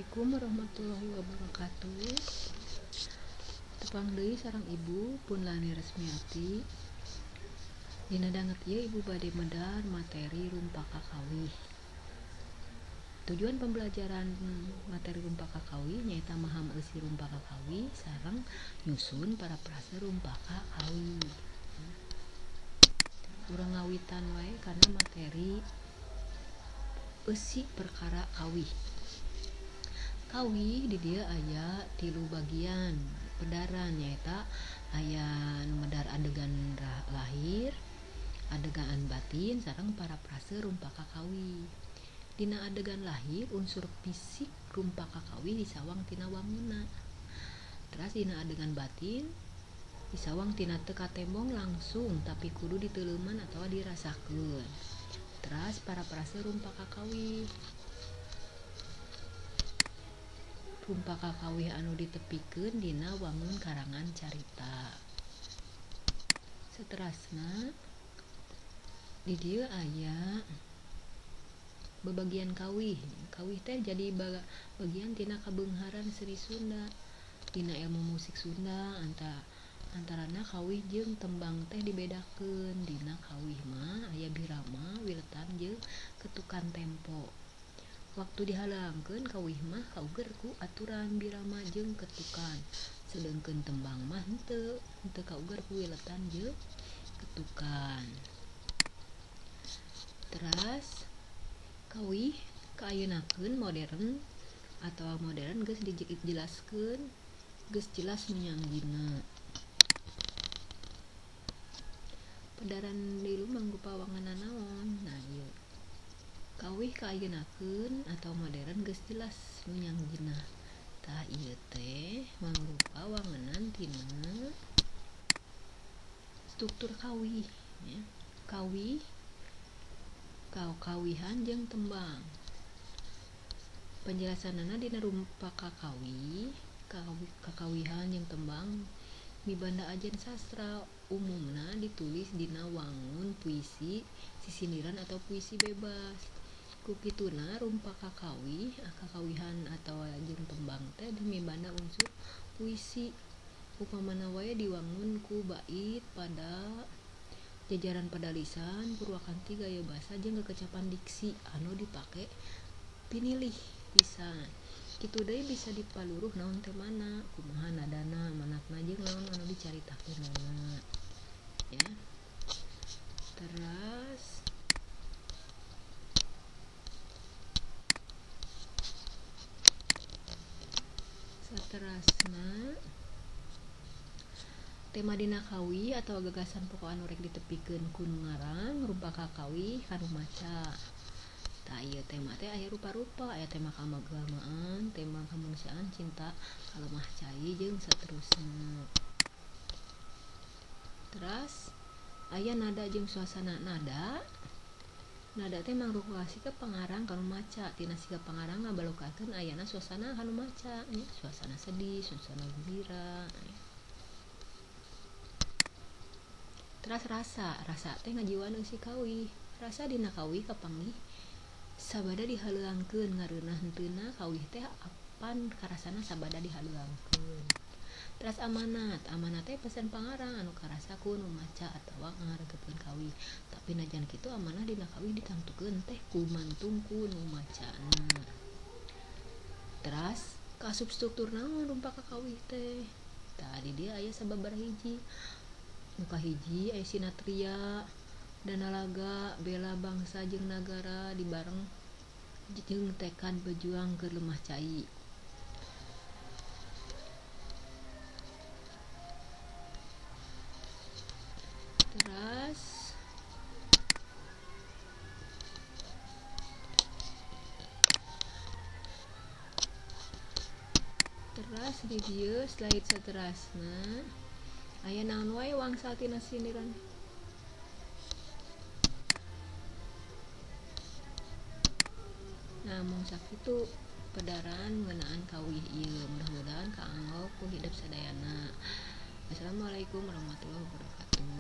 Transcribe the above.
Assalamualaikum warahmatullahi wabarakatuh. Tepang deui sareng Ibu Pun Lani Resmiati. Dina danget ieu Ibu bade medar materi rumpak kakawih. Tujuan pembelajaran materi rumpak kakawih nyaeta maham eusi rumpak kakawih sareng nyusun parafrase rumpak kakawih. Urang ngawitan wae kana materi eusi perkara kawih. Kawih di dieu aya 3 bagian pedaran nyaeta aya nu medar adegan lahir, adegan batin sareng parafrase rumpak kakawih. Dina adegan lahir unsur fisik rumpak kakawih disawang tina wangunna. Teras dina adegan batin disawang tina teu katembong langsung tapi kudu diteuleuman atawa dirasakeun. Teras parafrase rumpak kakawih. Rumpak kakawih anu ditepikeun dina wangun karangan carita. Saterasna di dieu aya babagian kawih. Kawih teh jadi bagian tina kabeungharan seni Sunda. Dina ilmu musik Sunda antarana kawih jeung tembang teh dibedakeun. Dina kawih mah aya birama, wiletan jeung ketukan tempo. Waktu dihalangkeun kawih mah kauger ku aturan birama jeung ketukan. Sedengkeun tembang mah henteu kauger ku wiletan jeung ketukan. Teras kawih kaayeunakeun modern atawa modern geus dijelaskeun, geus jelas nu nyanggina. Pedaran dilu mangrupa wangenan naon? Nah ieu. Kawih kaayeunakeun atau modern geus jelas nu nyanggina. Tah ieu teh mangrupa wangenan tina struktur kawih nya. Kawih kawihan jeung tembang. Penjelasanana dina rupa kakawih, kakawihan jeung tembang mibanda ajen sastra umumna ditulis dina wangun puisi, sisindiran atau puisi bebas. Ku kituna rumpak kakawih, kakawihan atawa jeung tembang teh mibanda unsur puisi. Upamana wae diwangun ku bait pada jajaran padalisan, purwakanti gaya basa jeung kekecapan diksi anu dipake pinilih pisan. Kitu deui bisa dipaluruh naon temana, kumaha nadana, manatna jeung naon anu dicaritakeunana. Ya. Teras saterasna tema dina kawih atau gagasan pokok anu rek ditepikeun ku nu ngarang rupa kakawih kanu maca. Tah ieu tema teh aya rupa-rupa, aya tema keagamaan, tema kemanusiaan, cinta, kalemah cai jeung saterusna. Teras aya nada jeung suasana nada. Nada teh mangrupa sikap pangarang kanu maca, tina sikap pangarang ngabalukarkeun ayana suasana kanu maca, nya, suasana sedih, suasana gembira. Teras rasa, rasa teh ngajiwaan eusi kawih. Rasa dina kawih kapanggih sabada dihaleuangkeun, ngareunah henteuna kawih teh apan karasana sabada dihaleuangkeun. Teras amanat, amanat teh pesan pangarang anu karasa ku nu maca atawa ngaregepeun kawih. Tapi najan kitu amanah dina kawih ditangtukeun teh gumantung ku nu macana. Teras kaasup struktur naon rumpak kakawih teh? Tah di dieu aya sababaraha hiji. Nu kahiji aya sinatria, danalaga, bela bangsa jeung nagara dibareng jeung tekad berjuang keur lemah cai. Teras di dieu slide saterasna aya naon wae wangsal tina sindiran. Nah, mung sakitu pedaran ngeunaan kawih ieu. Mudah-mudahan kaanggo ku hidep sadayana. Assalamualaikum warahmatullahi wabarakatuh.